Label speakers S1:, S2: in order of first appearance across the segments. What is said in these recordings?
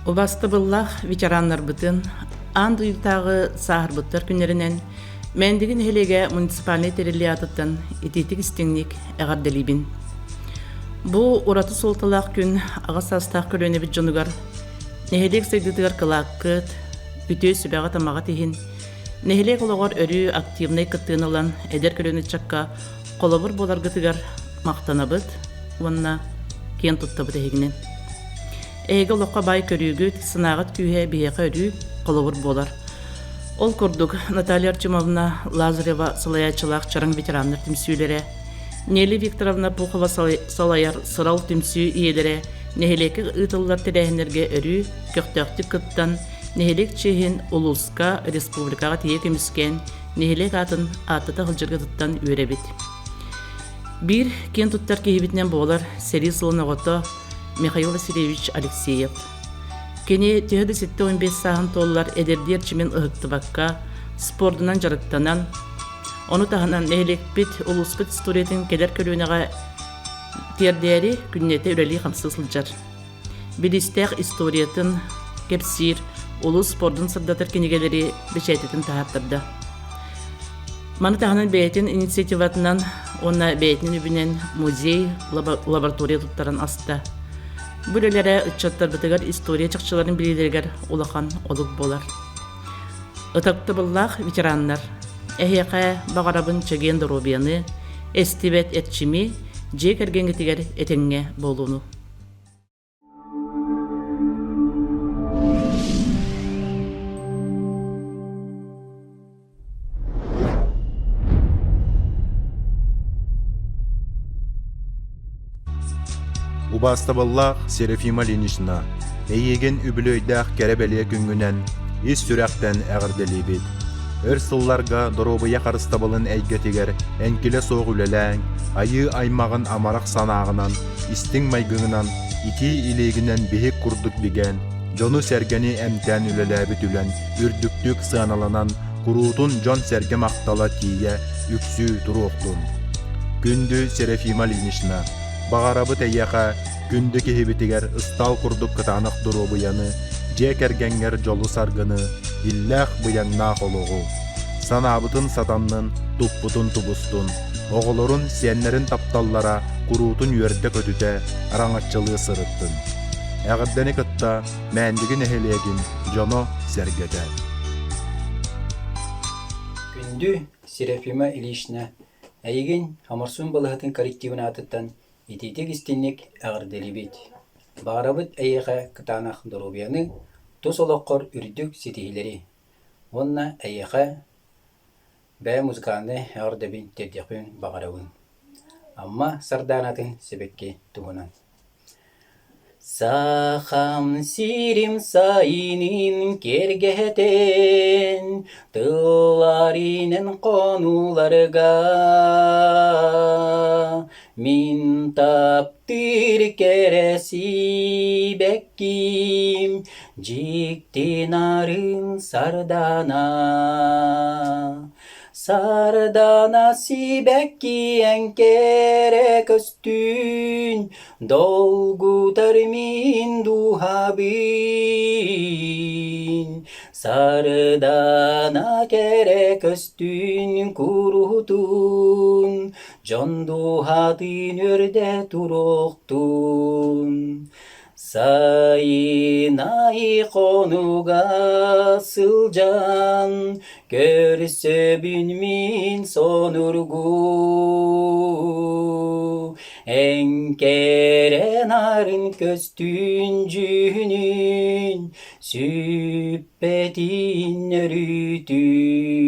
S1: Убастабыллаах ветераннарбытын аан дойдутааҕы сааһырбыттар күннэринэн Мээндиги нэһилиэгэ муниципальнай тэриллии аатыттан итиитик истиҥник эҕэрдэлиибин. Бу ураты суолталаах күн аҕа саастаах көлүөнэбит дьонугар нэһилиэк сайдыытыгар кылааккыт, үтүө сүбэҕит-амаҕыт иһин нэһилиэк олоҕор өрүү активнай кыттыыны ылан эдэр көлүөнэ ыччакка холобур буоларгытыгар махтанабыт уонна киэн туттабыт эһигинэн. Эһиги олоххо баай көрүүгүт, санааҕыт күүһэ биһиэхэ өрүү холобур буолар. Ол курдук, Наталья Артемовна Лазарева салайааччылаах Чараҥ ветераннар түмсүүлэрэ, Нелли Викторовна Пухова салайар Сырал түмсүү ийэлэрэ нэһилиэккэ ыытыллар тэрээһиннэргэ өрүү көхтөөхтүк кыттан, нэһилиэк чиэһин улууска, республикаҕа тиийэ көмүскээн, нэһилиэк аатын ааттата сылдьаргытыттан үөрэбит. Биир киэн туттар киһибитинэн буолар сэрии сылын оҕото Михаил Васильевич Алексеев. Кини төһө да 75 сааһын туоллар эдэрдии эрчимин ыһыктыбакка, спордунан дьарыктанан, ону таһынан нэһилиэкпит, улууспут историятын кэлэр көлүөнэҕэ тиэрдээри күннэтэ үлэлии-хамсыы сылдьар. Билистээх историятын кэпсиир, улуус спордун сырдатар кинигэлэри бэчээтэтин таһааттарда. Маны таһынан бэйэтин инициативатынан уонна бэйэтин үбүнэн музей, лаборатория туттаран аста. Бу үлэлэрэ ыччаттарбытыгар история чахчыларын билиилэригэр улахан олук буолар. Ытыктабыллаах ветераннар, эһиэхэ баҕарабын чэгиэн доруобуйаны, эстибэт эрчими, дьиэ кэргэҥҥитигэр этэҥҥэ буолууну.
S2: Убаастабыллаах Серафима Ильинична, эйиигин үбүлүөйдээх кэрэ-бэлиэ күҥҥүнэн ис сүрэхтэн эҕэрдэлиибит. Өр сылларга доруобуйа харыстабылын эйгэтигэр эҥкилэ суох үлэлээҥ, айыы аймаҕын амарах санааҕынан истиҥ майгыгынан, итии илиигинэн биһик курдук бигэн, дьону-сэргэни эмтээн үлэлээбит үлэн үрдүктүк сыаналанан, куруутун дьон-сэргэ махтала тиийэ үксүү туруохтун. Күндү Серафима Ильинична, баҕарабыт эйиэхэ күндү киһибитигэр ыстаал курдук кытаанах доруобуйаны, дьиэ кэргэҥҥэр дьолу-саргыны, иллээх-быйаҥнаах олоҕу. Санаабытын сатаннын, туппутун тубустун, оҕолорун, сиэннэрин тапталлара куруутун үөрдэ-көтүтэ, араҥаччылыы сырыттын. Эҕэрдэни кытта Мээндиги нэһилиэгин дьоно-сэргэтэ.
S3: Күндү Серафима Ильична, эйигин Оморсун балыһатын коллективын аатыттан итиитик-истинник эҕэрдэлиибит. Баҕарабыт эйиэхэ кытаанах доруобуйаны, тус олоххор үрдүк ситиһиилэри уонна эйиэхэ Бэйэ музыкальнай эҕэрдэбин тиэрдиэхпин баҕарабын. Амма Сардаанатын сибэкки туһунан. Сахам сирим сайынын киэргэтэн, тыллар иинэн хонууларга мин таптыыр кэрэ сибэкким Дьикти нарын сардаана, Сардаана сибэкки эҥкэрэ көстүүн, Долгутар мин дууһабын. Сардаана кэрэ көстүүн куруутун, Дьон дууһатын үрдэ туруохтун. Сайын аайы хонуга сылдьан, көрсөбүн мин сонургуу. Эҥкэрэ нарын көстүүн дьүһүнүн, сүппэтин өрүтүн.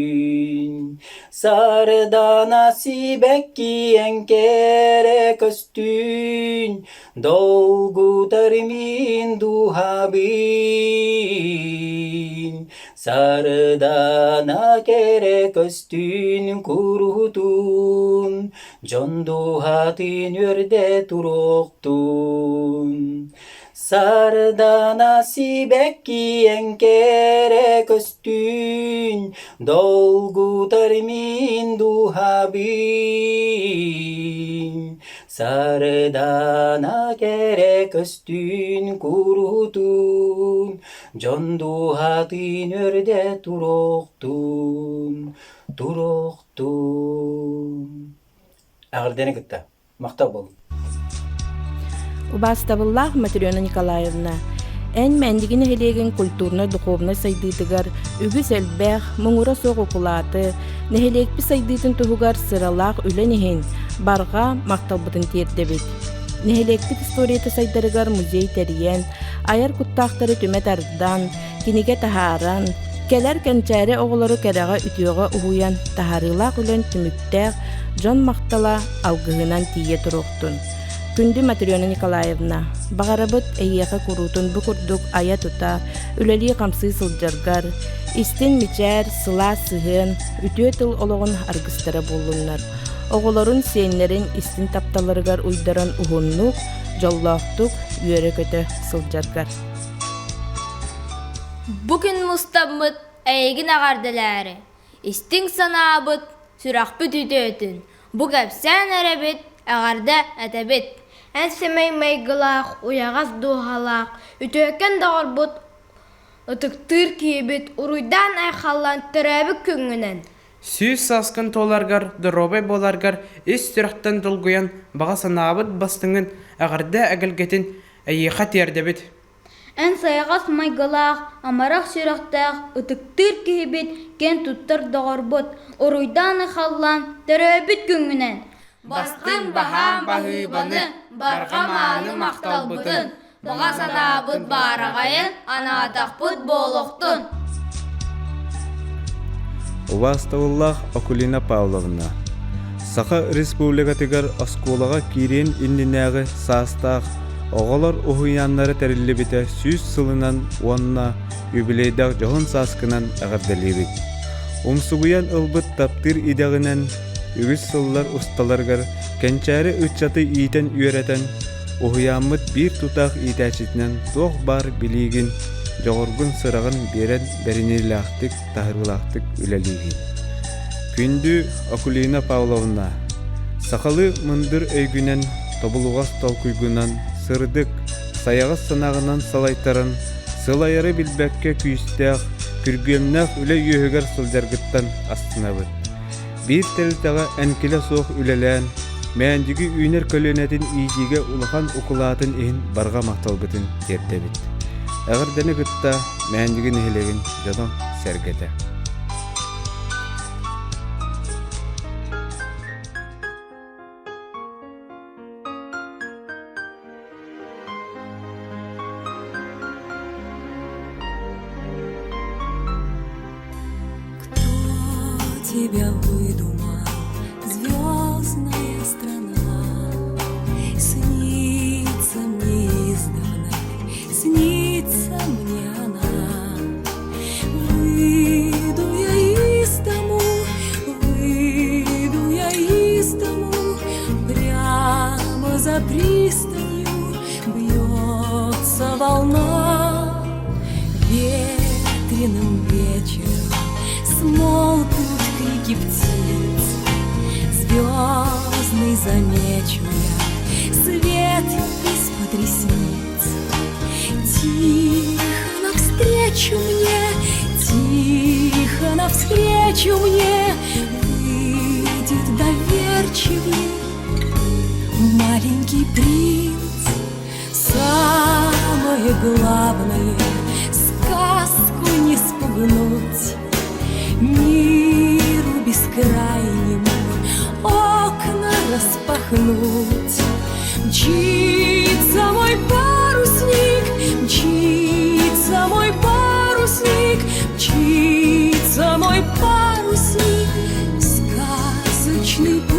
S3: Сардаана сибэкки эҥкэрэ көстүүн, Долгутар мин дууһабын, Сардаана кэрэ көстүүн куруутун, Дьон дууһатын үөрдэ туруохтун. Сардаана сибэкки эҥкэрэ көстүүн, Долгутар мин дууһабын. Сардаана кэрэ көстүүн куруутун, дьон дууһатын үрдэ туруохтун, туруохтун. Эҕэрдэни кытта махтал буолун.
S1: Убаастабыллаах Матрена Николаевна, эн Мэндиги нэһилиэгин культурнай-духовнай сайдыытыгар үгүс элбэх, муҥура суох укулааты, нэһилиэкпит сайдыытын туһугар сыралаах үлэн иһин барҕа махталбытын тиэрдэбит. Нэһилиэкпит историята сайдарыгар музей тэрийэн, айар куттаахтары түмэ тардан, кинигэ таһааран, кэлэр кэнчээри оҕолору кэрэҕэ-үтүөҕэ уһуйан таһаарыылаах үлэн түмүктээх дьон махтала алгыһынан тиийэ туруохтун. Күндү Матрена Николаевна, баҕарабыт эйиэхэ куруутун бу курдук айа-тута, үлэлии-хамсыы сылдьаргар, истин мичээр, сылаас сыһыан, үтүө тыл олоҕун аргыстара буоллуннар. Оҕолорун, сиэннэрин истин тапталларыгар уйдаран уһуннук, дьоллоохтук үөрэ-көтө сылдьаргар.
S4: Бу күн мустаммыт эйигин эҕэрдэлээри, истиҥ санаабыт, сүрэхпит үтүөтүн, бу кэпсээн эрэбит, эҕэрдэ этэбит.
S5: Эн сэмэй майгылаах, уйаҕас дууһалаах, үтүөкэн доҕорбут, ытыктыыр киһибит уруйдаан-айхаллаан төрөөбүт күҥҥүнэн!
S6: 100 сааскын туоларгар, доруобай буоларгар ис сүрэхтэн долгуйан, баҕа санаабыт бастыҥын, эҕэрдэ эгэлгэтин эйиэхэ тиэрдэбит.
S5: Эн сайаҕас майгылаах, амарах сүрэхтээх, ытыктыыр киһибит, киэн туттар доҕорбут, уруйдаан-айхаллаан төрөөбүт күҥҥүнэн!
S4: Бастыҥ баһаам баһыыбаны, барҕа мааны махталбытын, баҕа санаабыт баараҕайын анаатахпыт буолуохтун!
S7: Убаастабыллаах Акулина Павловна, Саха Республикатыгар оскуолаҕа киириэн иннинээҕи саастаах оҕолор уһуйааннара тэриллибитэ 100 сылынан уонна юбилейдаах дьоһун сааскынан эҕэрдэлиибит. Умсугуйан ылбыт таптыыр идэҕинэн үгүс сыллар усталарыгар кэнчээри ыччаты иитэн-үөрэтэн, уһуйааммыт биир тутаах иитээччитинэн туох баар билиигин, дьоҕургун сыраҕын биэрэн бэриниилээхтик, таһаарыылаахтык үлэлиигин. Күндү Акулина Павловна, сахалыы мындыр өйгүнэн, тобулугас толкуйгунан, сырдык, сайаҕас санааҕынан салайтаран, сылайары билбэккэ күүстээх, күргүөмнээх үлэ үөһүгэр сылдьаргыттан астынабыт. Биир тэрилтэҕэ эҥкилэ суох үлэлээн, Мээндиги үүнэр көлүөнэтин иитиигэ улахан укулаатын иһин барҕа махталбытын тиэрдэбит. Эҕэрдэни кытта Мээндиги нэһилиэгин дьоно-сэргэтэ.
S8: Кто тебя выдумал, звездная страна? Снится мне издавна, снится мне она. Выйду я из дому, выйду я из дому, прямо за пристанью бьется волна. Ветреным вечером смолкнут крики птиц, Звездный замечу я свет из-под ресниц. Тихо навстречу мне, тихо навстречу мне выйдет доверчивый маленький принц. Самое главное — сказку не спугнуть, миру бескрайнему окна распахнуть. Мчится мой парусник, мчится мой парусник, мчится мой парусник в сказочный путь.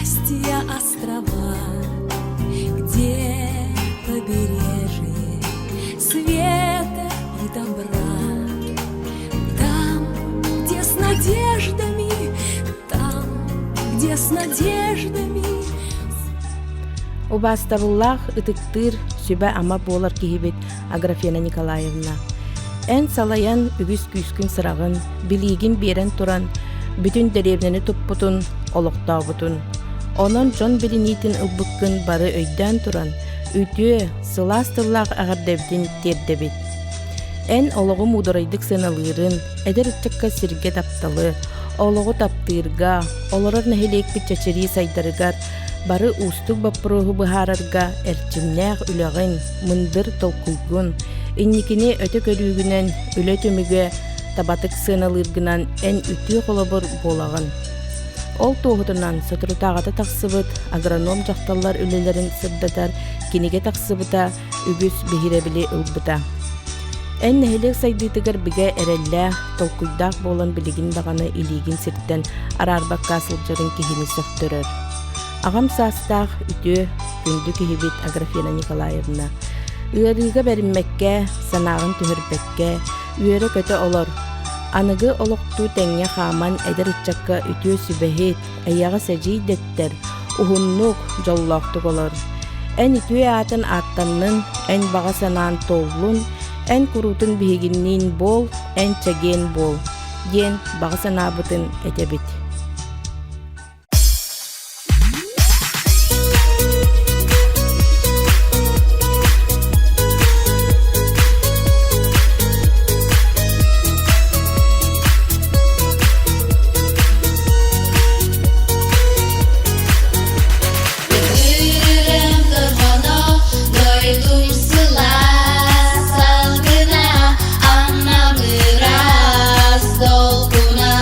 S8: Счастья острова, где побережье света и добра. Там, где с надеждами, там, где с надеждами.
S1: Убаастабыллаах ытыктыыр сүбэ-ама буолар киһибит Аграфена Николаевна. Эн салайан үгүс күүскүн сыраҕын, билиигин биэрэн туран, бүтүн дэриэбинэни туппутун, олохтообутун. Онон дьон билиниитин ылбыккын бары өйдөөн туран, үтүө, сылаас тыллаах эҕэрдэбитин тиэрдэбит. Эн олоҕу муударайдык сыаналыырын, эдэр ыччакка сиргэ тапталы, олоҕу таптыырга, олорор нэһилиэкпит чэчирии сайдарыгар бары уустук боппуруоһу быһаарарга эрчимнээх үлэҕин, мындыр толкуйгун, инникини өтө көрүүгүнэн үлэ түмүгэ табатык сыаналыыргынан эн үтүө холобур буолаҕын. Ол туоһутунан соторутааҕыта тахсыбыт агроном дьахталлар үлэлэрин сырдатар кинигэ тахсыбыта үгүс биһирэбили ылбыта. Эн нэһилиэк сайдыытыгар бигэ эрэллээх, толкуйдаах буолан билигин даҕаны илиигин сиртэн араарбакка сылдьарын киһини сөхтөрөр. Аҕам саастаах үтүө, күндү киһибит Аграфена Николаевна, ыарыыга бэриммэккэ, санааҕын түһэрбэккэ, үөрэ-көтө олор. Аныгы олохтуу тэҥҥэ хааман эдэр ыччакка үтүө сүбэһит, эйэҕэс эдьиий дэттэр, уһуннук, дьоллоохтук олор. Эн үтүө аатын ааттаннын, эн баҕа санаан туоллун, эн куруутун биһигинниин буол, эн чэгиэн буол диэн баҕа санаабытын этэбит.
S9: Ырыам дорҕоно, дойдум сылаас салгына, Аммам ыраас долгуна.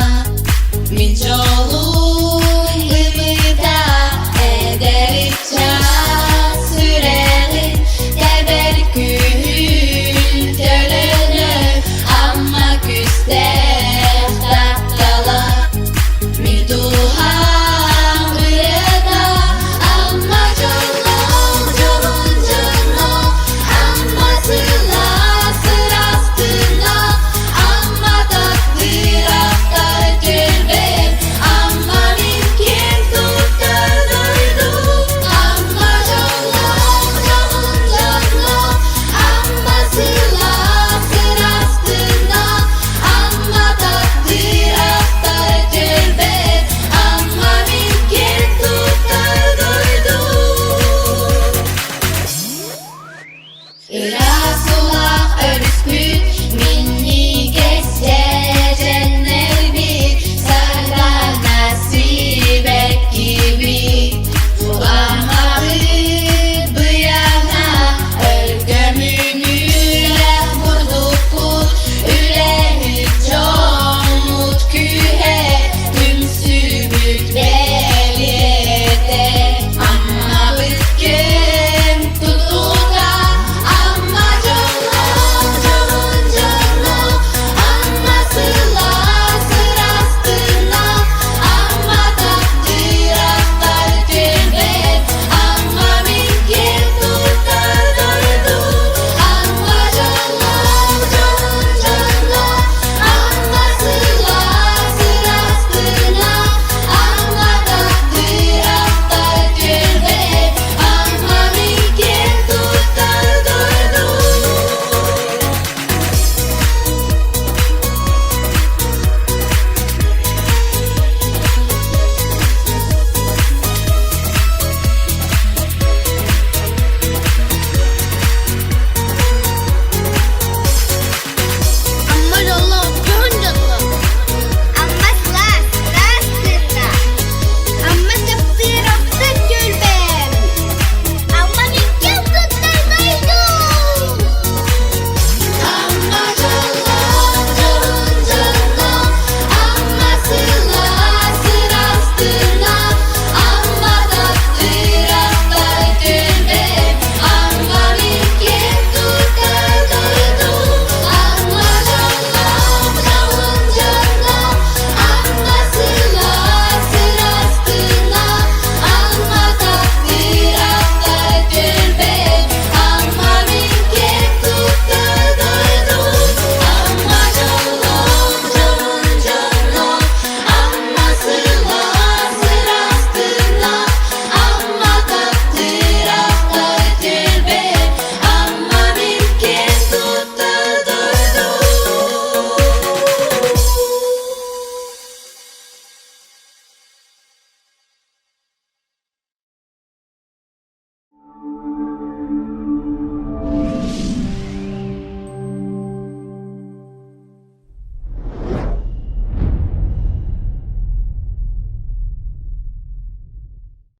S9: Мин дьолум ымыыта, эдэр ыччат сүрэҕин тэбэр күүһүн төлөнө, Амма күстэ.